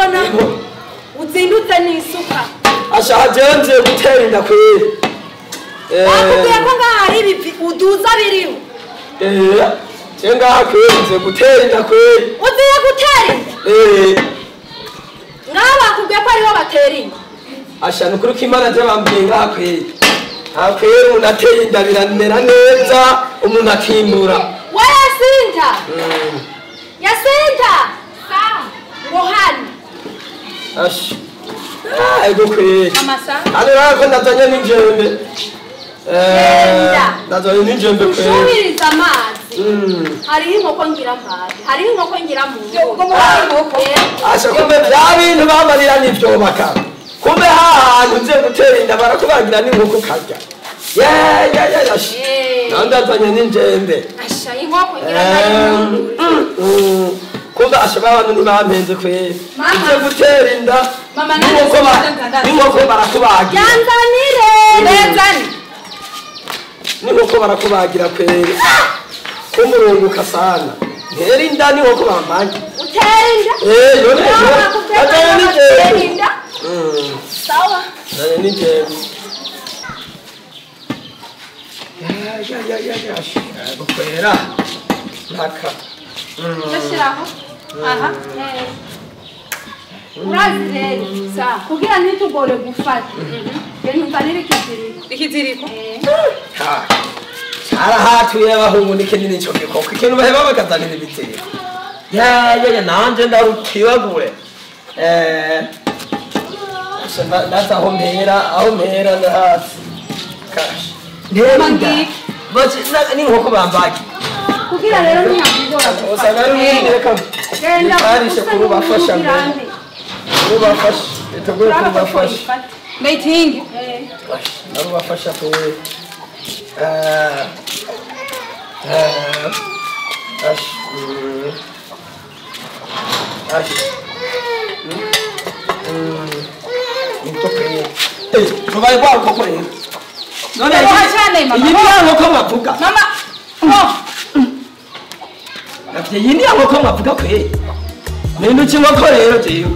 mbona uzindutse n'isuka. Asha jenze gutera inda kweri. Bakubwiye ko ngaha hari ibivi uduza biriho. Je ngaha kweri nze gutera inda kweri. Uziye gutera inda? Ngaha bakubwiye ko ariho batera inda. Asha nukuri ko Imana je bambwiye ngaha kweri. Ha kweri umuntu ateye inda biramera neza umuntu akimbura. We Yasinta. Yasinta. Sa ngo hano. Asha. Ego kweri. Amasa. Hano rero ko ndazanye n'injembe. Ndazanye n'injembe kweri. Ushuhiriza amazi. Hariho inkoko ngira mbazi. Hariho inkoko ngira mu ngo inkoko. Asha kumbe bya bintu bamarira nivyo baka. Kumbe hahantu nze gutera inda barakubagira n'inkoko karya. Ya. Ndazanye n'injembe. Asha inkoko ngira Kumbe asha abantu ntibampenze kweri. Nze gutera inda. Mama n'inkoko barakubagira. Yanzanire. Nenzani. N'inkoko barakubagira kweri. Kumurunguka sana. Ntera inda n'inkoko bambaye. Utera inda? None. Ndazanye n'injembe. Sawa. Ndazanye n'injembe. Ya. Gukwera. Naka. Ndashiraho. Aha. Urazi rero. Sawa. Kugira ntitugore gufata. Genda unzanire ikiziriko. Ikiziriko? Ha. Carahatuye abahungu n'ikinini ico gikoko. Ikintu baheba bakazanira ibiziriko. Ya nanje ndarutibagure. Ndaza aho mpera ndahazi. Kash. Ntera inda. N'inkoko bambaye. Kugira rero ntiyakugora. Usanga ari reka. Genda utarishe kurubafasha mbere. Kurubafasha. Iteguye kurubafasha. Ndayitinge. Narubafasha pe. Ash. Ash. Nitokeye. Tubaye kwa koko rero. None mama. Iyi ni ya nkoko mwavuga. Mama. Oh. Navye iyi ni ya nkoko mwavuga kweri. Mpinduka inkoko rero jewe.